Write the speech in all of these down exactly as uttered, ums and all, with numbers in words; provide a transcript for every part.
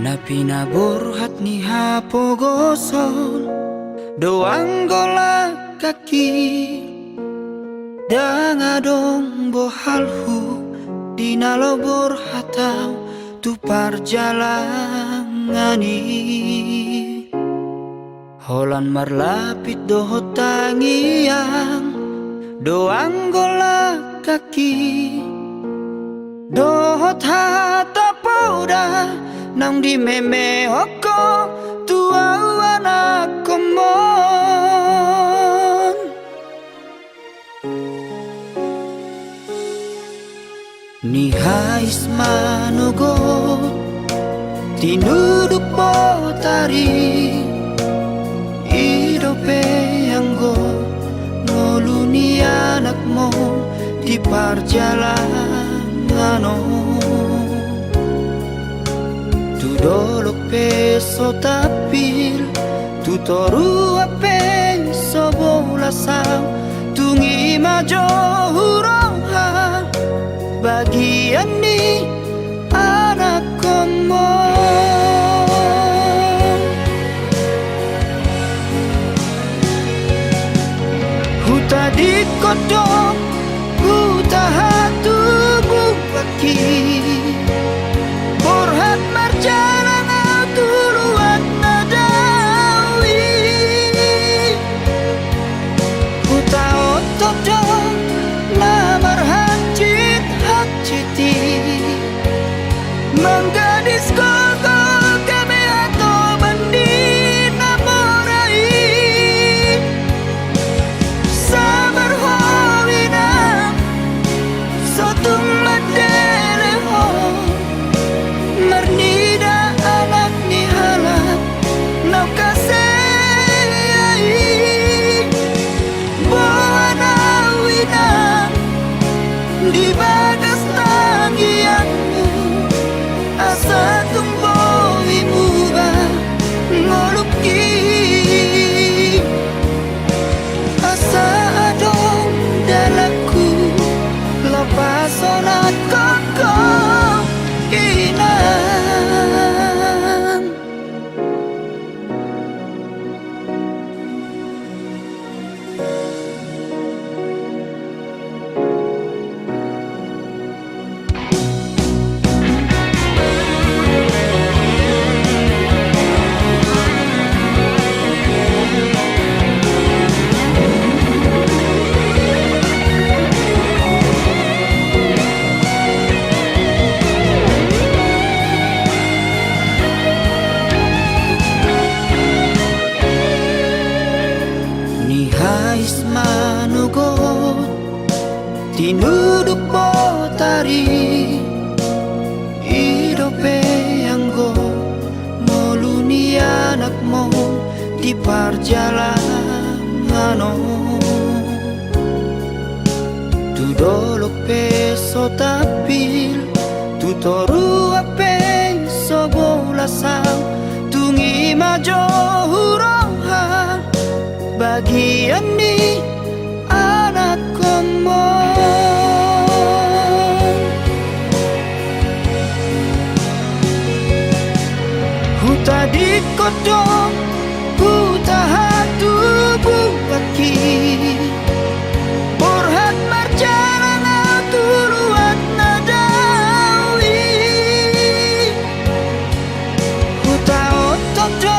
Na pinaborhat ni hapogoson do anggo langkangki. Ndang adong bohalhu di na laho borhat ahu tu parjalangan i. Holan marlapit dohot tangiang do anggo langkangki, dohot hata poda naung dimemehon ho tu ahu anakkonmon. Nihais manogot tinuduk botari, i dope anggo ngolu ni anakmu di parjalangan on. Tu dolok pe so tampil, tu toruan pe so bolas ahu, tung i ma jo huroha bagian ni anakkonmon. Hutadingkon do huta hatubuanki, borhat marjalang ahu tu luat na dao i. Hutaoto do na marhansit-hansit i, manggadis gogo gabe hatoban ni na mora i. Sabar ho inang, so tung mandele ho marnida anak ni halak naung hasea i. Boan ahu inang di bagas tangiangmu, asa tung boi muba ngolungki. Asa adong dalanku laho pasonanhon ho inang. Nihais manogot tinuduk botari, i dope anggo ngolu ni anakmu di parjalangan on. Tu dolok pe so tampil, tu toruan pe so bolas ahu, tung i ma jo huroha bagian ni anakkonmon. Hutadingkon do huta hatubuanki, borhat marjalang ahu tu luat na dao i. Hutaoto do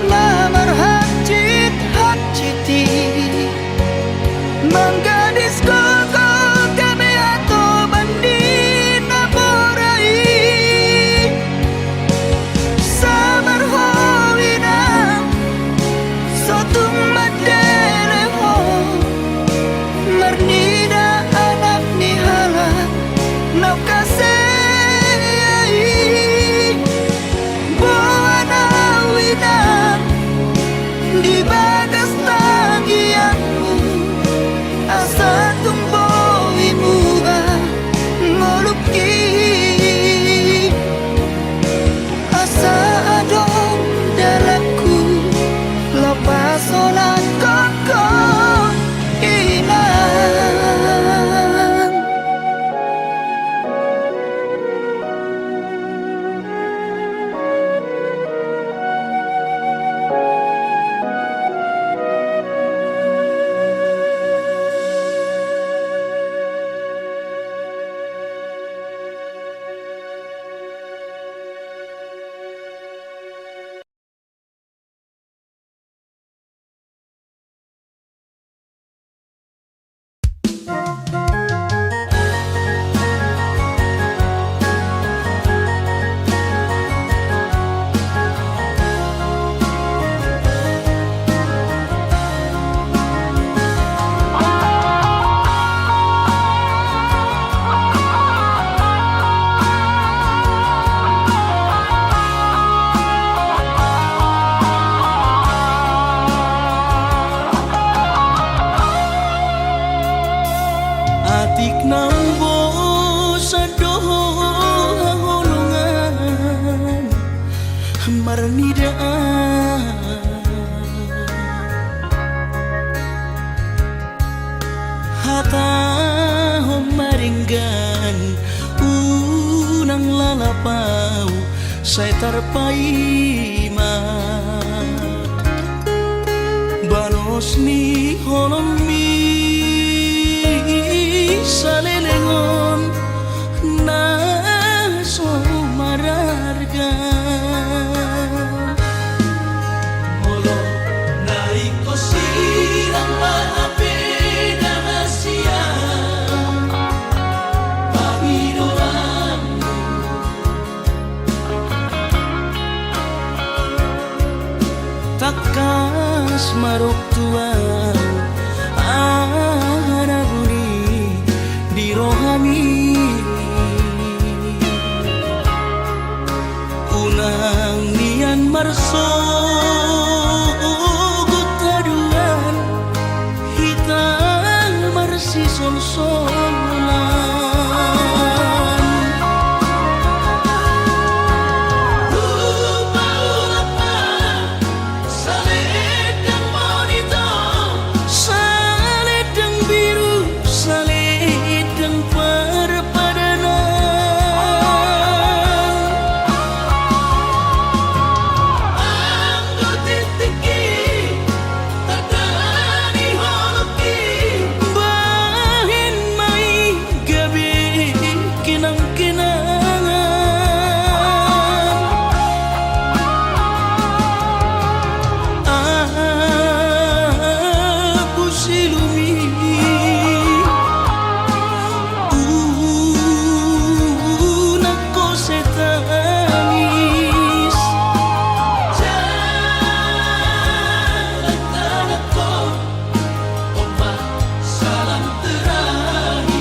na marhansit-hansit i, Naung bosan do ho haholongan marnida. Hatahon ma denggan, unang lalap ahu sai tarpaima. Balos ni holongmi saleleng on na so mararga. Molo na ingkon sirang ma hape na hasian pangidoanmu, tangkas ma dok Tuhan, aha na buni di rohami. Unang nian marsogot haduan, hita marsisolsolan. Hupaulak ma salendang monito, salendang biru, salendang parpadanan. Anggo tingtingki tanda ni holongki, bahen ma i gabe kenangkenangan. Ahu silumi, unang ho sai tangis. Jalan tangan ho, on ma salam terakhir.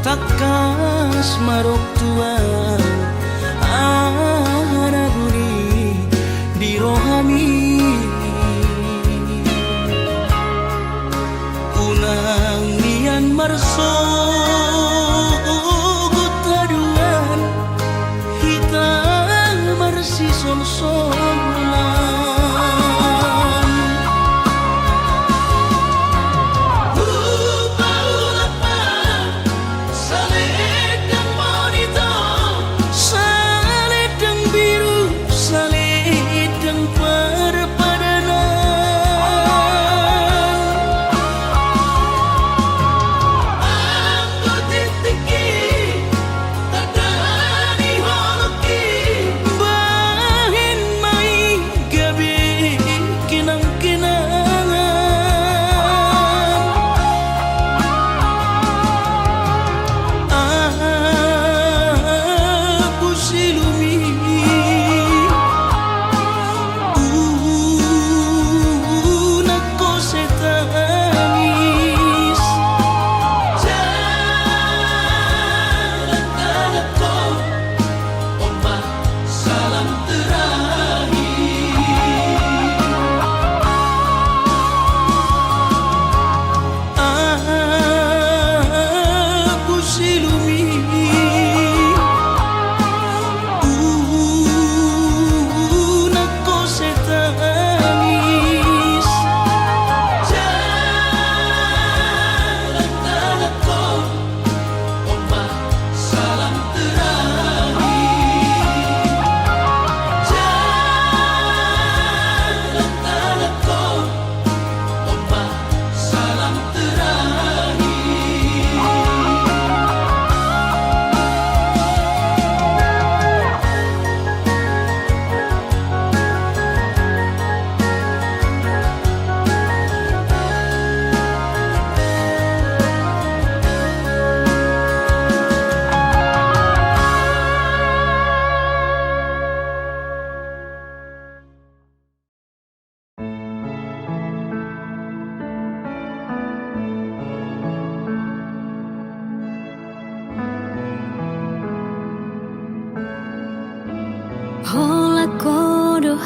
Tangkas ma dok Tuhan, aha na buni di rohami. Unang nian marsogot haduan, hita marsisolsolan. Hupaulak ma salendang monito, salendang biru, salendang parpadanan. Anggo tingtingki tanda ni holongki, bahen ma i gabe kenangkenangan. Ahu silumi, unang ho sai tangis. Jalan tangan ho, on ma salam terakhir. Ahu silumi, unang ho sai tangis. Jalan tangan ho, on ma salam terakhir. Jalan tangan ho, on ma salam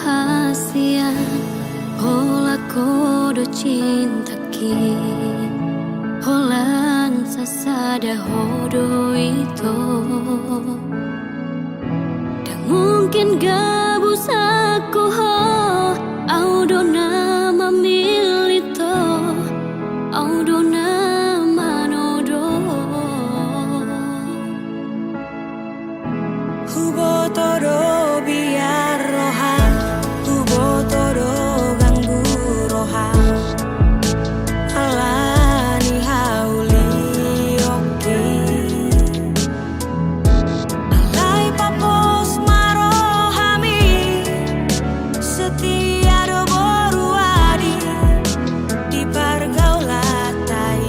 Hasian, holan ho do cintaki, holan sasada ho do ito. Ndang mungkin gabusakku ho, au do na mamillit ho, au do na manodop. Huboto do biar roha, huboto do ganggu roha, alani hauliongki. Alai papos ma rohami, setia do boru adi di pargaulanta i.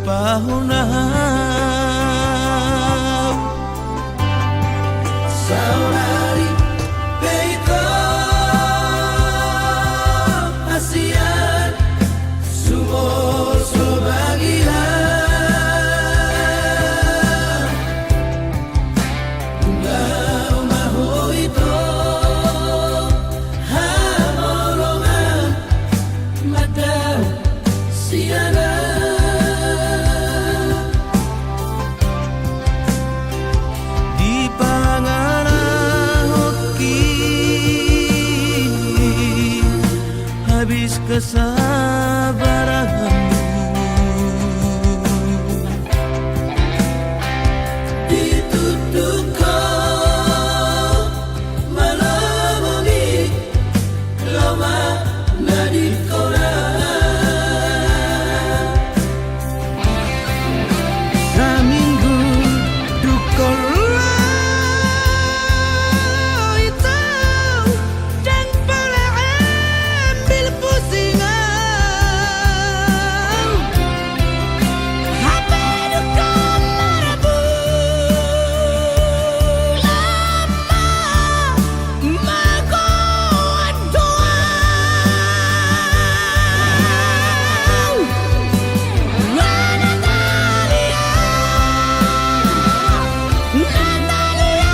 Pahuna. Saudari pe ito hasian sumoso bagian. Undang ma ho ito haholongan mandao sianan. Di pangalahonki habis kesabaranmu. Ditutu ho malobi lomak na di holan. Saminggu dung holan ito, ndang pola ambil pusing au. Hape dung ho marbulan ma magoan do au. Natalia, Natalia.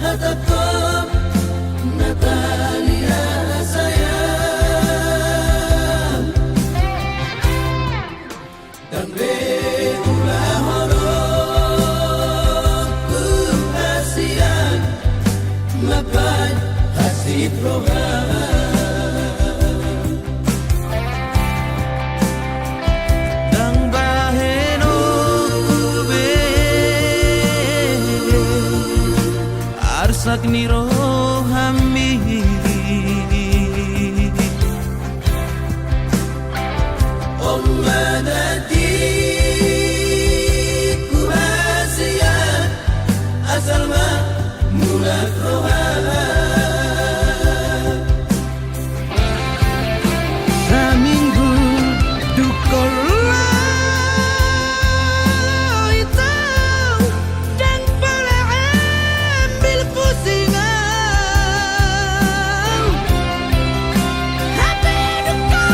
Hatangkon Natalia sayang, ndang be ulahonon hasian mambahen hansit roha. Ndang bahenonku be arsak ni rohami. On ma na tingku hasian, asal ma mulak roha. Saminggu dung holan ito, ndang pola ambil pusing au. Hape dung ho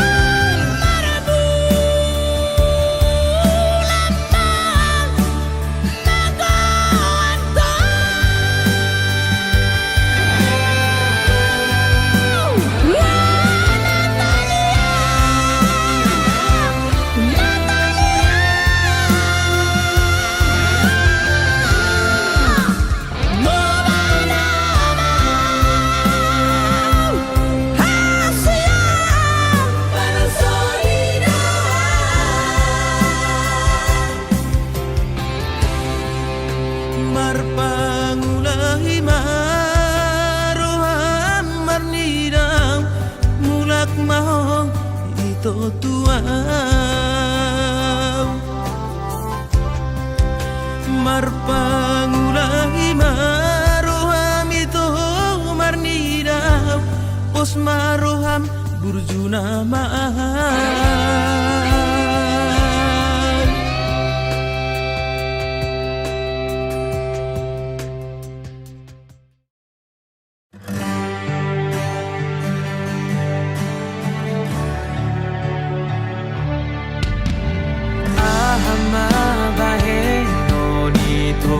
marbulan ma magoan do au. Natalia, Natalia. Marpangula i ma roham marnidam, mulak ma ho ito tu au. Marpangula i ma roham ito marnidam, pos ma roham burju nama au. Aha ma bahenon ito?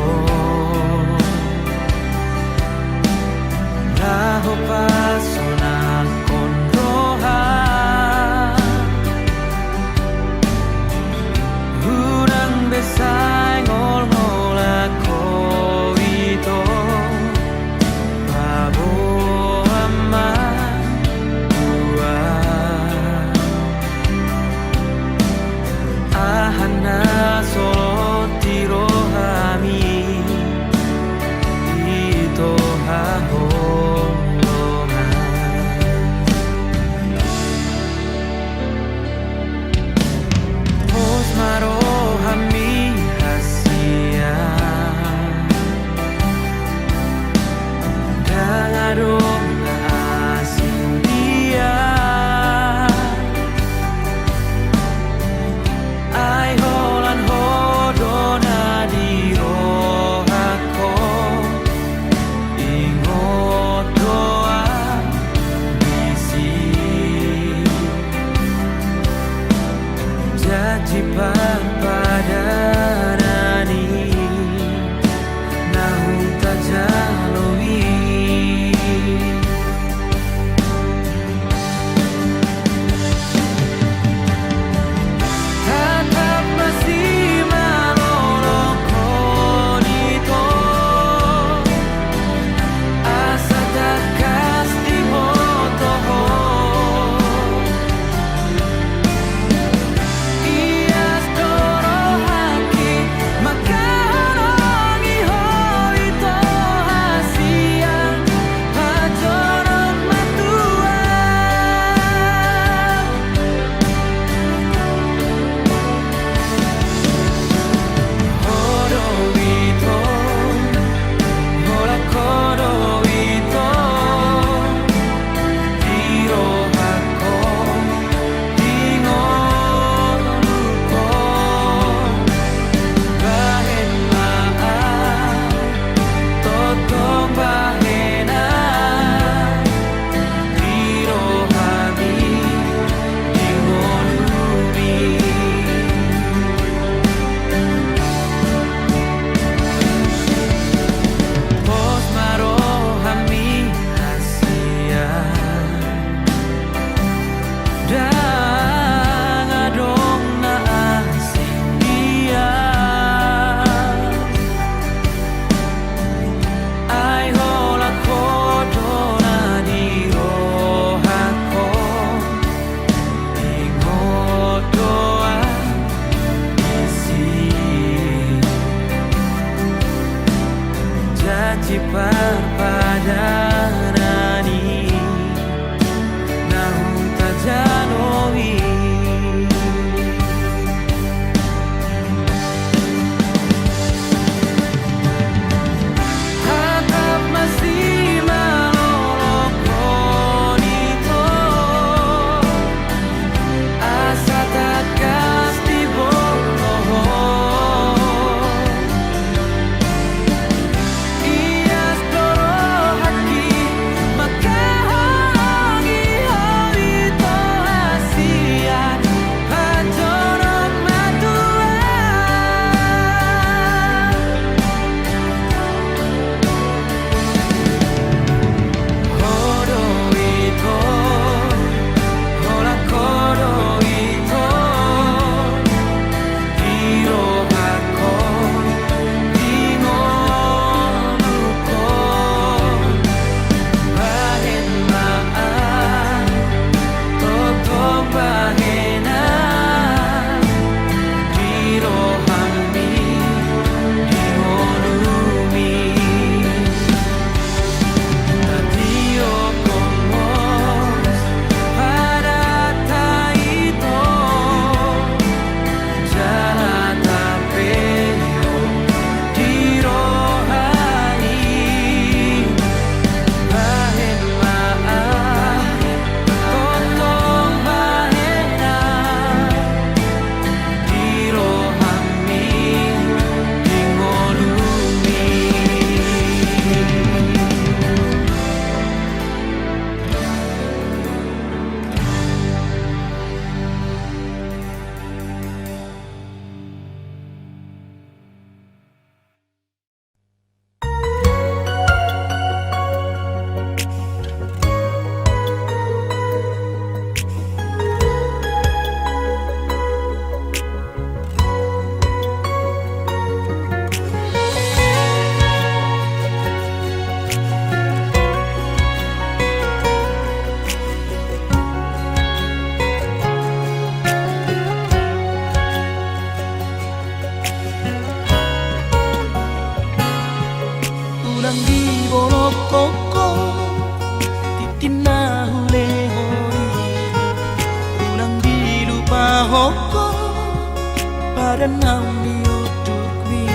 Naung di undukmi.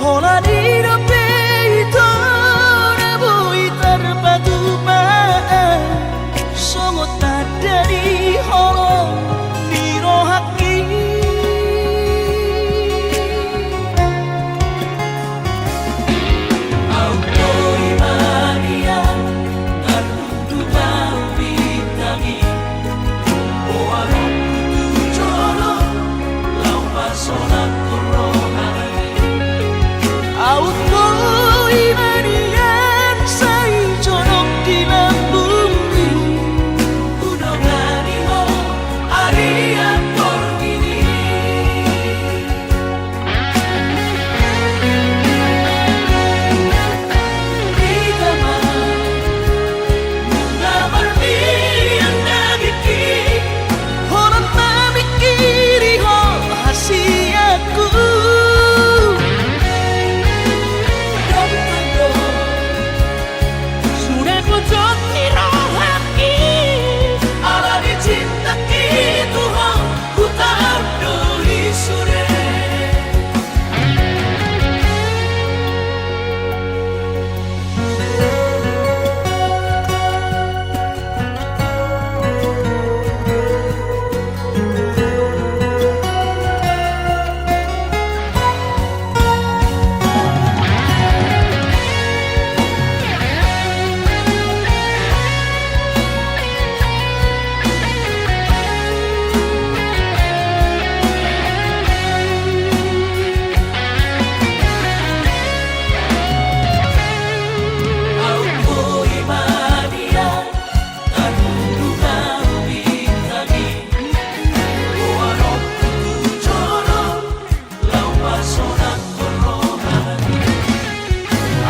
Holan i dope ito na boi tarpatupa, songon tanda ni holong ni rohangki. Aut boi ma nian, tartunduk ahu bintang i. Boanonku tu jolo, laho pasonakhon rohangki. Aut boi ma nian sai jonok di lambungmi. Hudongani ho ari na portibi i. Hita ma nunga marmian dagingki, holan mamingkiri ho hasianku. Sude pojok ni rohangki, ala ni cintangki tu ho, hutaon do i sude.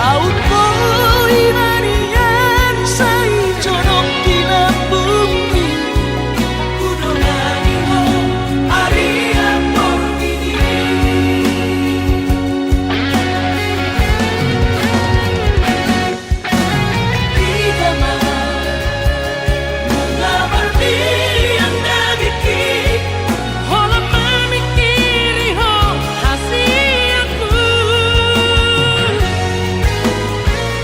Aut boi ma nian sai jonok di lambungmi. Hudongani ho ari na portibi i. Hita ma nunga marmian dagingki, holan mamingkiri ho hasianku.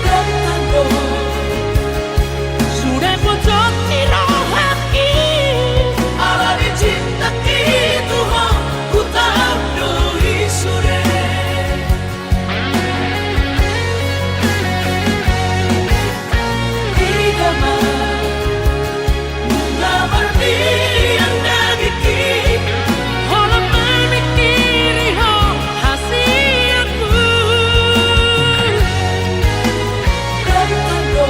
Datang do sude pojok ni rohangki, ala ni cintangki tu ho, hutaon do i sude. Hita ma nunga marmian dagingki, holan mamingkiri ho hasianku. Datang do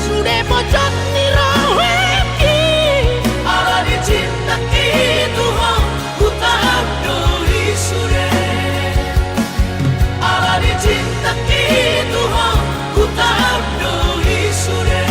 sude pojok ni rohangki, ala ni cintangki tu ho, hutaon do i sude. Ala ni cintangki tu ho, hutaon do i sude.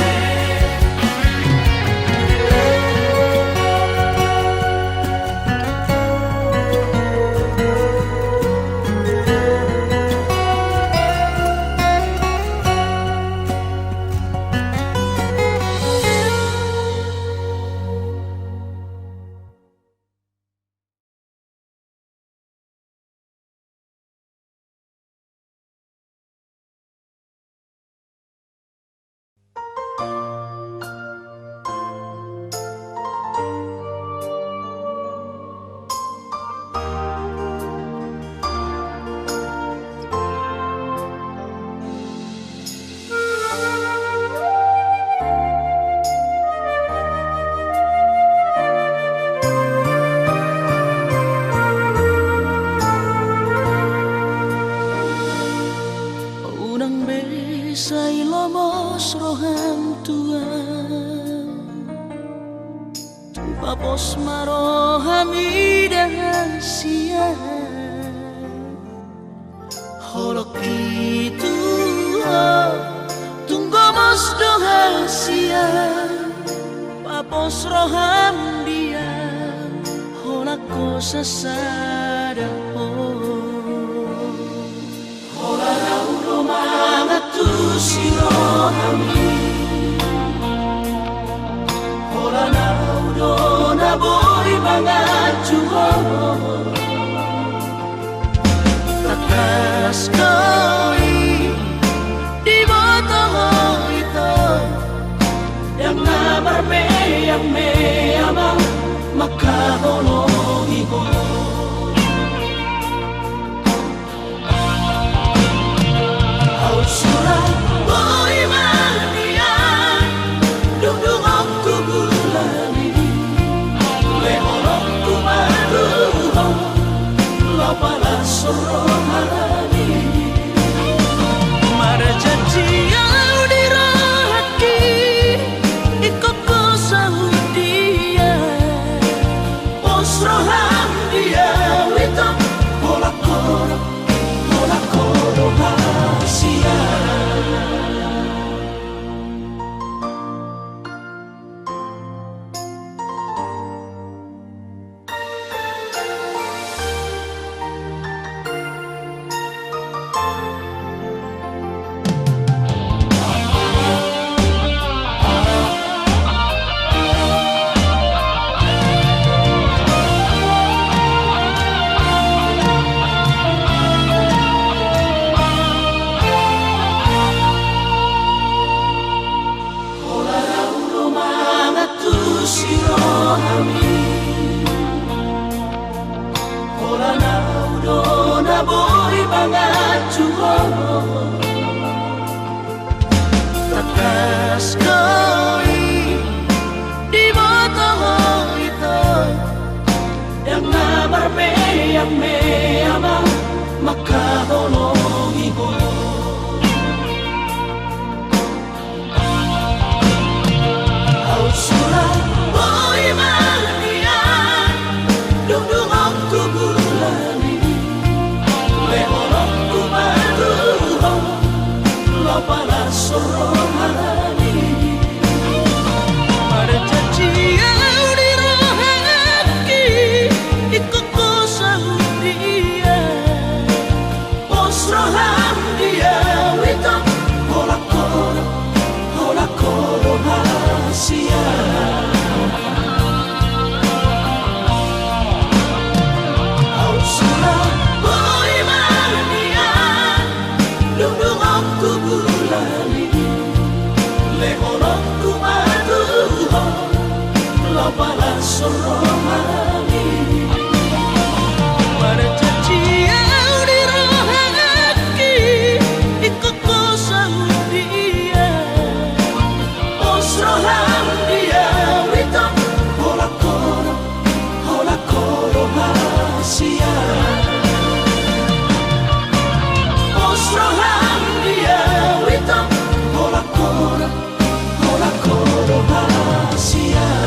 Unang be sai lomos roham, Tuhan. Tung papos ma roham i da hasian. Holongki tu ho, tung gomos do hasian. Papos roham dia, holan ho sasada ho. Holan ahu do mangantusi roham i. Holan ahu do na boi manganju ho. Tangkas do i diboto ho ito, ndang na marmeam-meam au mangkaholongi ho. Au sura boi ma nian, dung-dung on hugulali, lehononku ma tu ho, laho palas rohami. Marjanji au di rohangki, ingkon ho saut dia. Pos roham di au ito, holan ho do, holan ho do hasian. Holan au do mangantusi rohami, holan au do na boi manganju ho. Tangkas do i diboto ho ito, ndang na marmeam-meam au mangkaholongi ho. Au sura boi ma nian, dung-dung on hugulali, lehononku ma tu ho, laho palas rohami. Marjanji au di rohangki, ingkon ho saut dia. Pos roham di au ito, holan ho do, holan ho do hasian. Au sura boi ma nian, dung-dung on hugulali, lehononku ma tu ho, laho palas rohami. Marjanji au di rohangki, ingkon ho saut dia. Pos roham di au ito, holan ho do, holan ho do hasian. Pos roham di au ito, holan ho do, holan ho do hasian.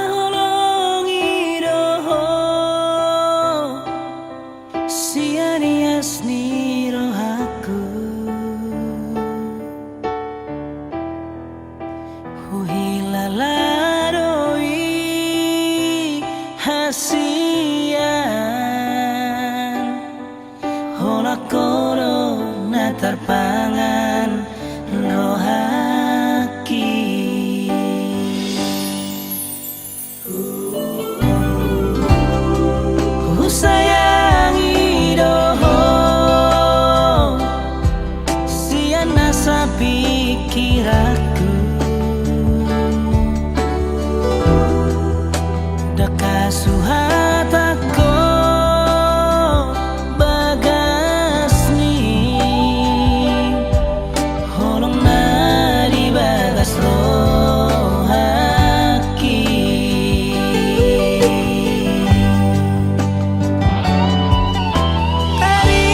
Huhaholongi do ho sian ias ni rohangku. Huhilala do i hasian, holan ho do na tarpangan rohangki. Husayangi do ho sian nasa pingkiranku. Ndang huhatahon bagas ni holong na di bagas rohangki. Ari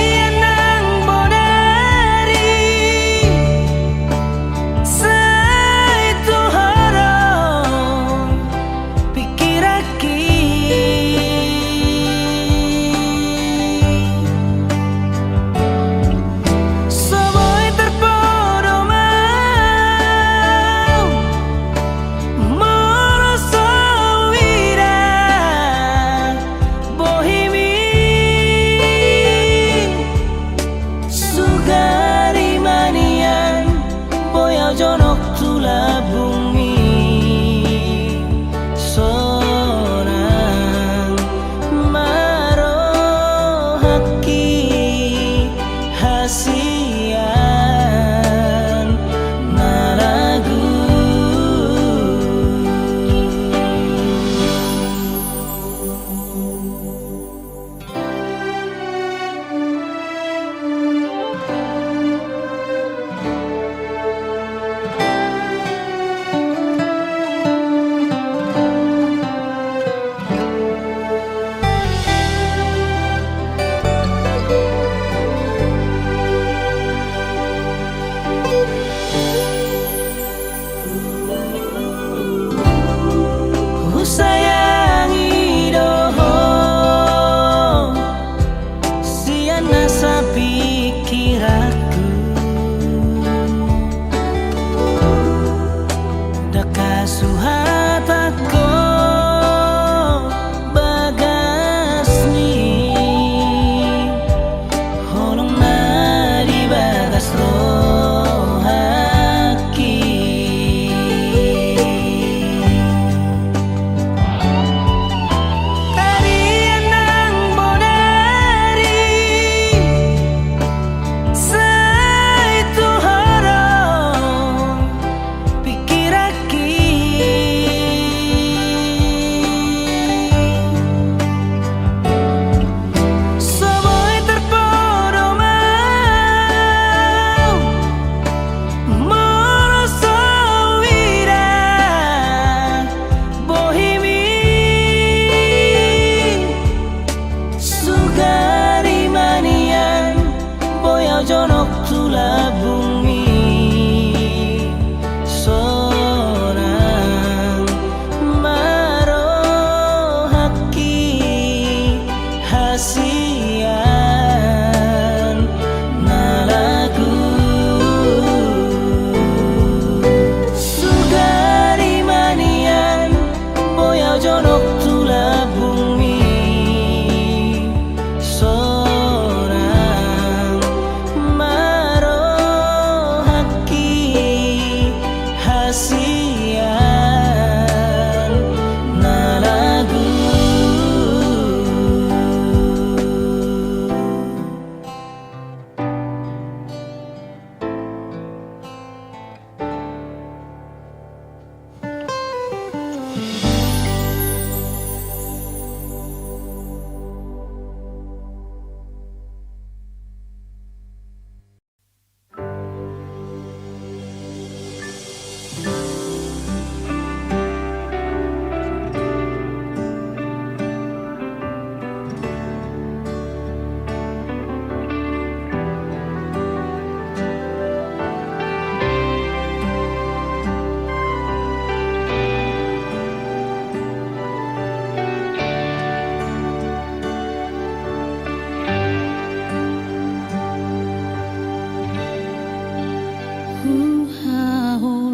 Hasian na lagu. Sugari manian, boi au jonok tu lambungmi. Sonang ma rohangki, hasian na lagu.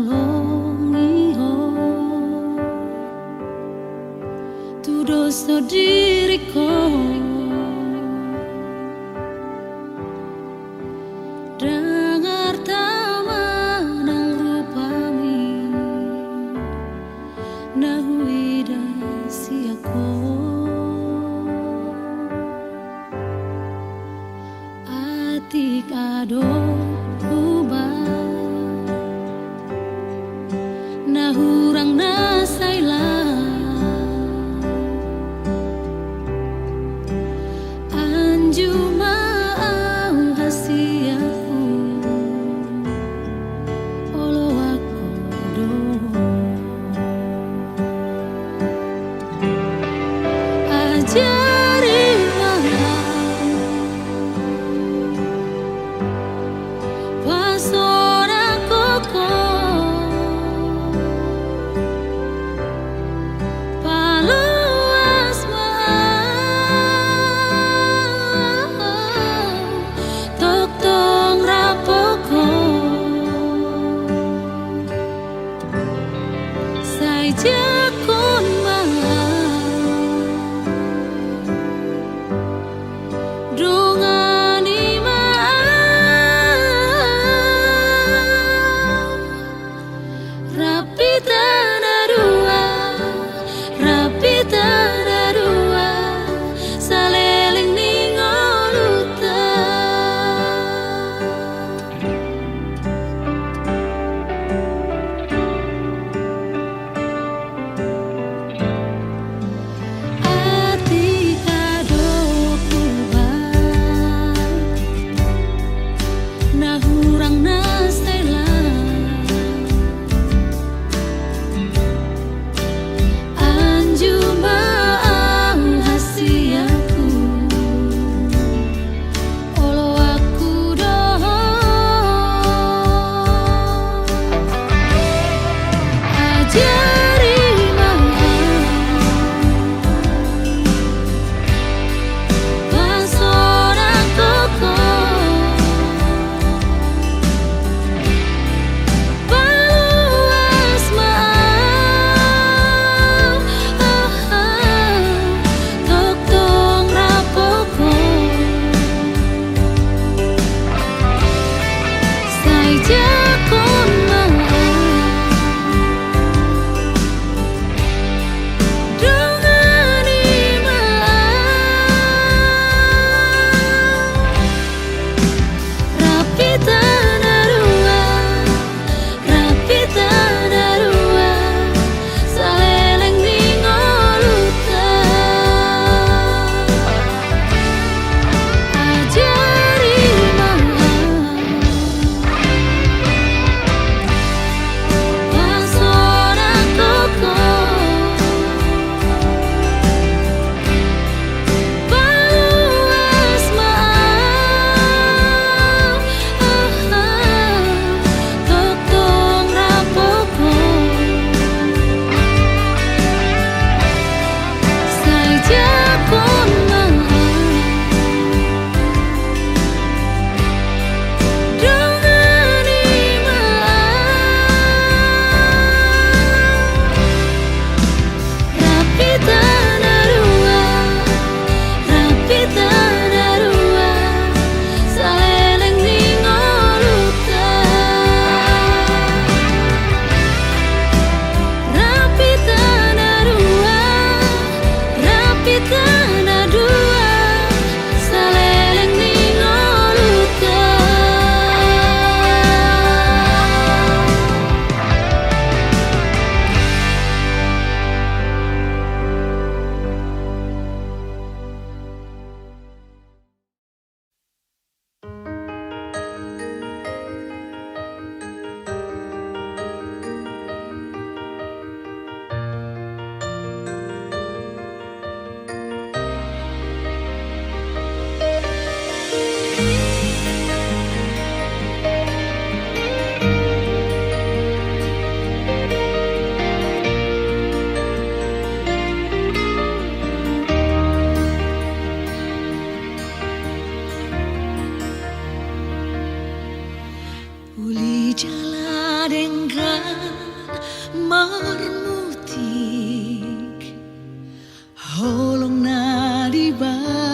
Huhaholongi ho tu dos ni diringku. Ndang arta manang rupami na huida sian ho. Atik adong huba na hurang na sai laho. Anju ma au hasianhu, oloan ho do. Ajari ma au pasonang ho. Paloas ma au tongtong rap ho. Sai jangkon ma au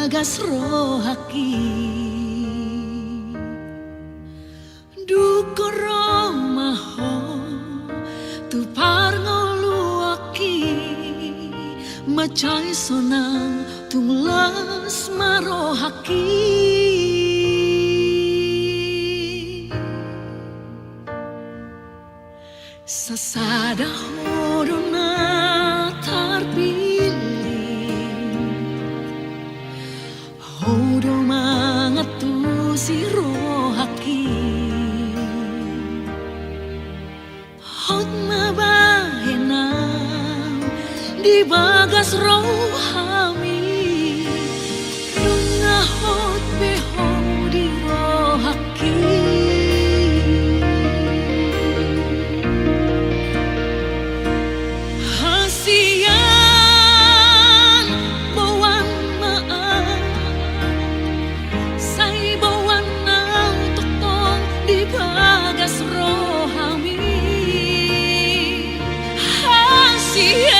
bagas rohangki. Dung ro ma ho tu parngoluanki, mansai sonang tung las ma rohangki. Sasada ho do na tarpilih, ho do mangantusi rohangki. Hot ma bahenam di bagas rohami, nunga hot be ho di rohangki. Hasian boan ma au, sai boan au tongtong di bagas rohami. Hasian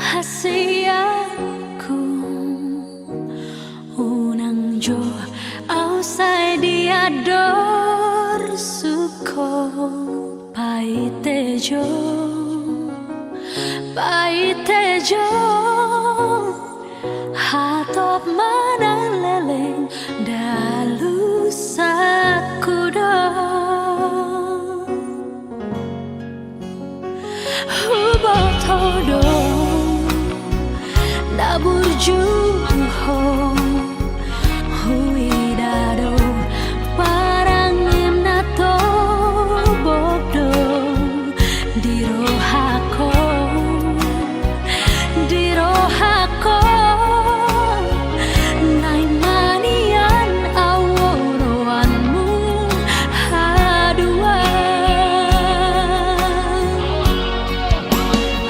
Hasianku, unang jo au sai diandor suko. Paite jo, paite jo, hatop manang leleng dalusakku do. Huboto do na burju ho, huida do parangem na tobok do di rohangku, di rohangku. Naeng manian au oroanmu haduan.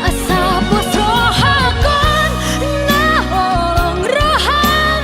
Asa pos rohangku on na holong roham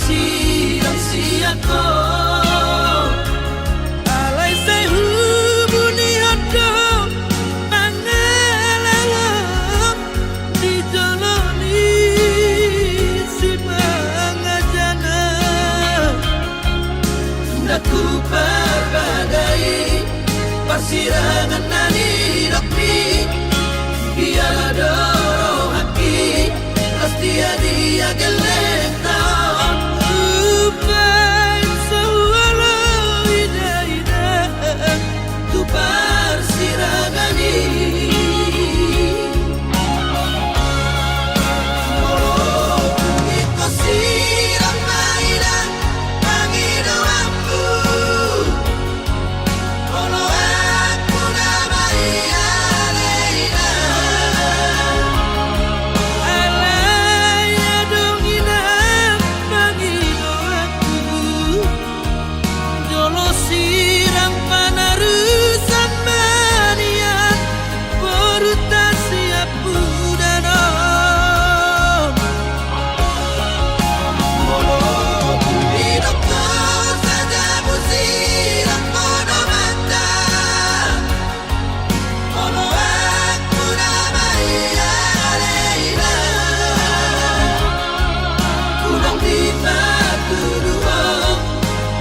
Sirang sian ho. Alai sai hubunihon do mangalangop di jolo ni simangajana. Ndang huparbadai parsirangan na nidokmi. Biar do rohangki las dia-dia gellengta on. Umbaen so huolo ida-ida tu parsirangan i. Molo tung ingkon sirang ma ida pangidoanmu, oloanku na maialehon. Alai adong i nang pangidoanku, jolo sirang panarusan ma nian borunta sian pudan on. Molo tung didok ho sajabu sirang podohonta, oloanku na maialehon. Unang dipatuduhon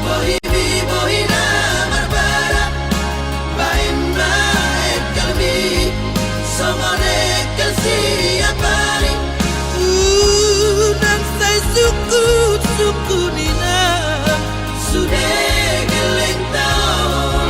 bohimi bohi na marbara. Baen ma engkelmi songon engkel siapari. Unang sai sungkun-sungkun inang sude gellengta on.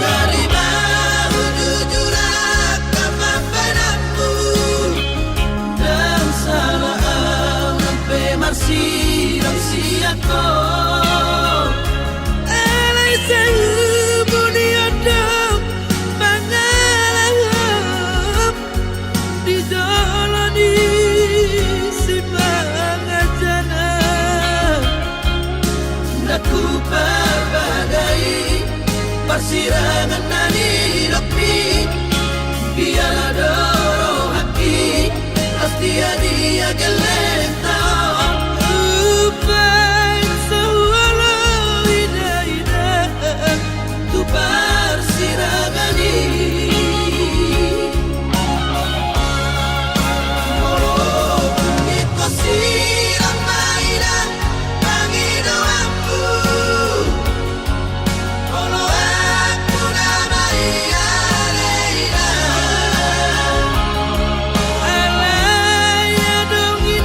Tarima jujur angka pambahenanmu. Ndang sala au nang pe marsirang sian ho. Alai sai hubunihon do mangalangop di jolo ni simangajana. Ndang huparbadai parsirangan na nidokmi. Biar do rohangki las dia-dia gellengta on. Umbaen so huolo ida-ida tu parsirangan i. Molo tung ingkon sirang ma ida pangidoanmu, oloanku na maialehon. Alai adong i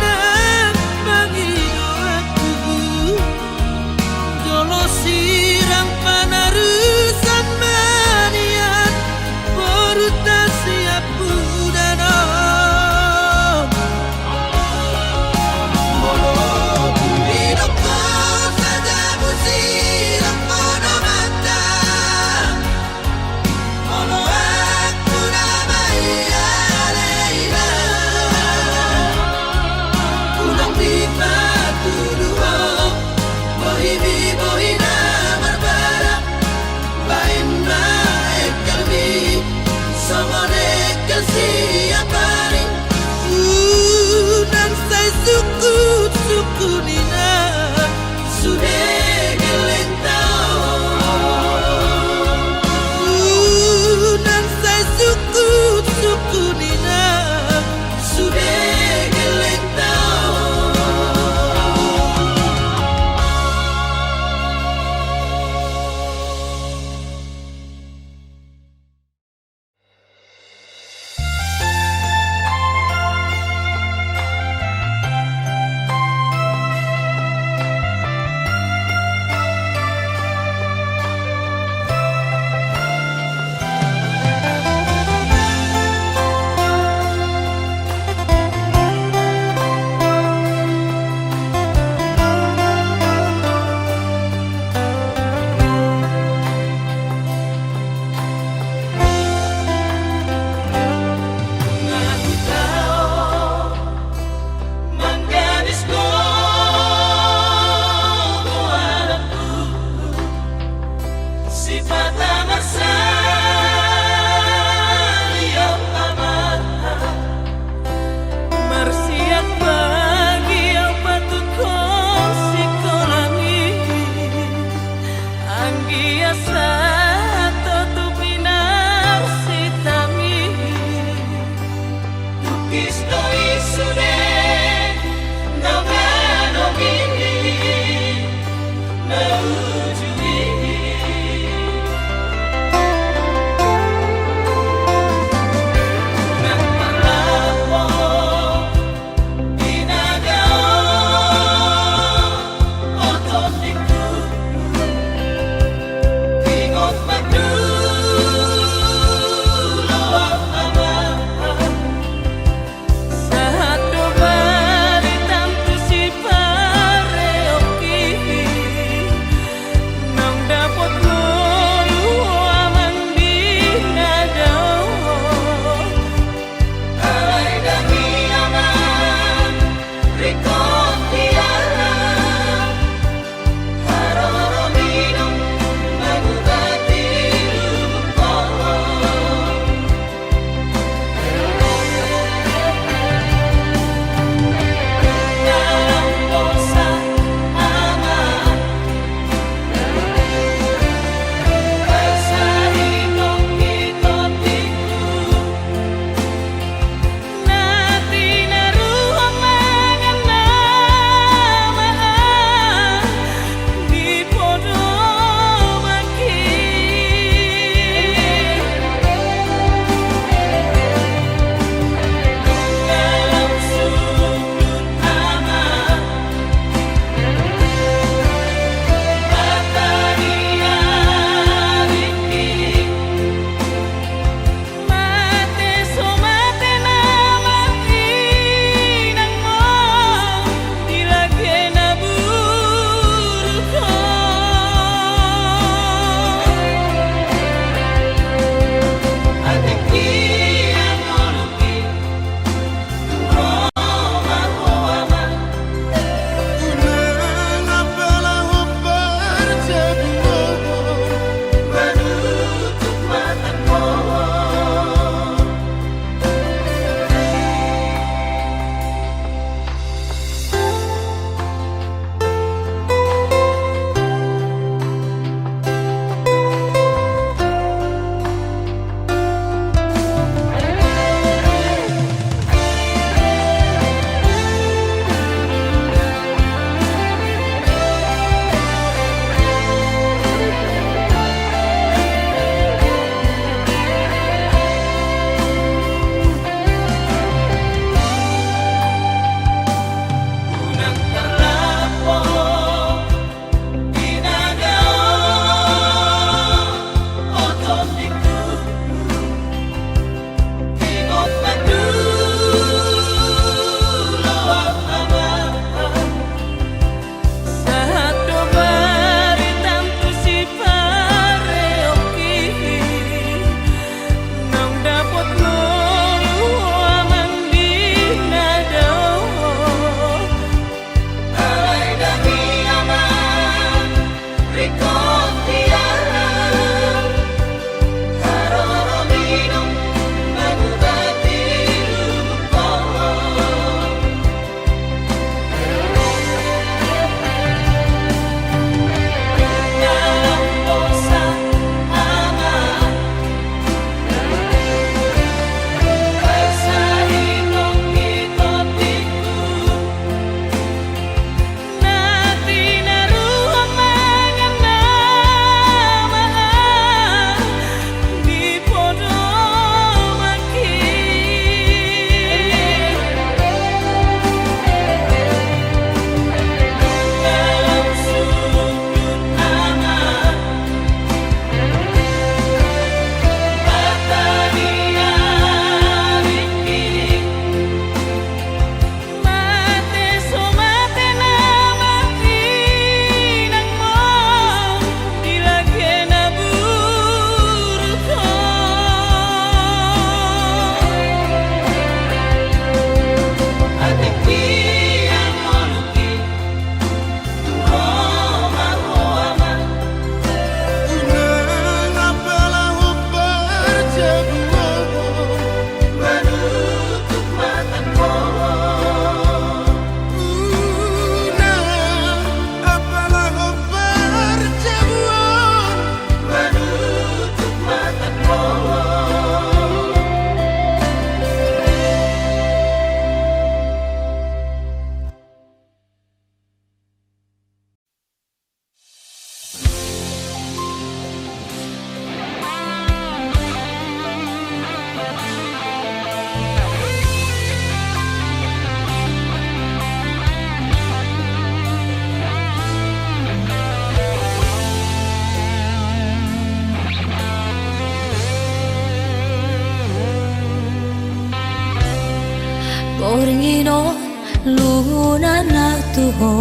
na tu ho.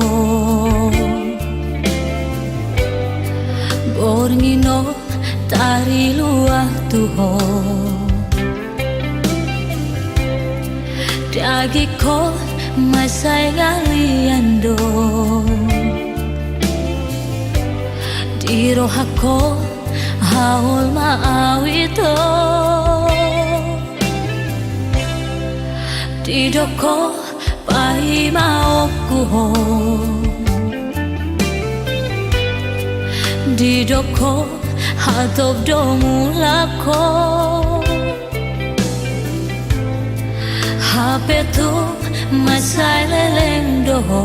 Borngin on tariluat tu ho. Dagingkon mansai ngalian do. Di rohangkon haol ma au ito. Didok ho paimaonku ho. Didok ho hatop do mulak ho. Hape tung mansai leleng do ho.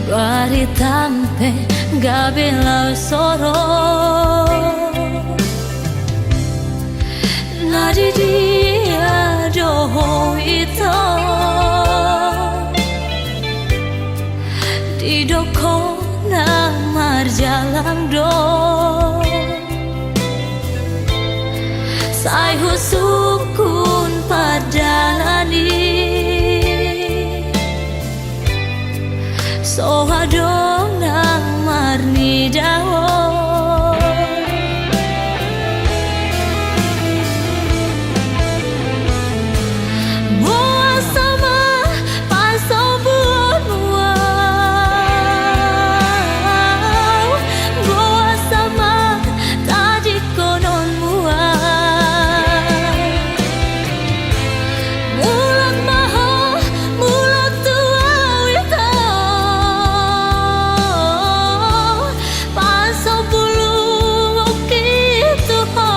Baritam pe gabe laho soron. Na di dia do ho ito. Didok ho na marjalang do. Sai husungkun pardalan i. So adong na marnida ho. Boasa ma pasombuonmu au. Boasa ma tadingkononmu au. Mulak ma ho, mulak tu au ito. Pasombulungki tu ho.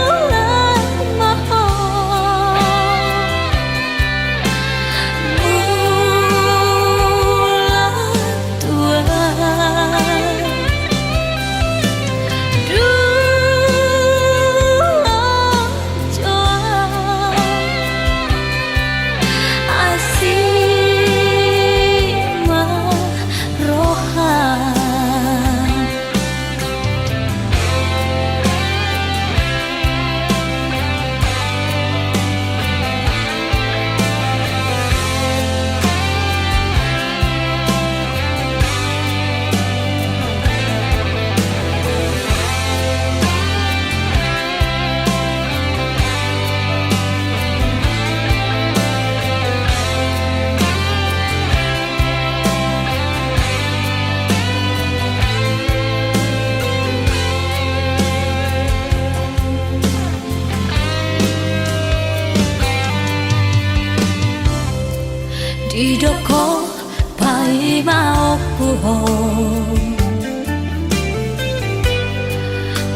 Mulak ma ho. Mulak tu au. Dua jo au. Asi ma roha. Didok ho paimaonku ho.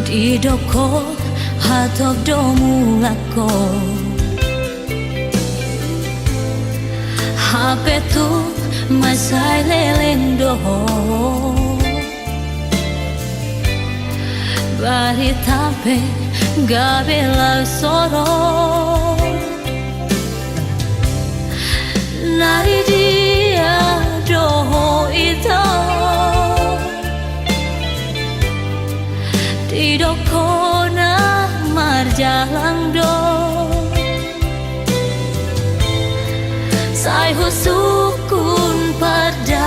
Didok ho hatop do mulak ho. Hape tung mansai leleng do ho. Baritam pe gabe laho soron. Na di dia do ho ito. Didok ho na marjalang do. Sai husungkun pardalan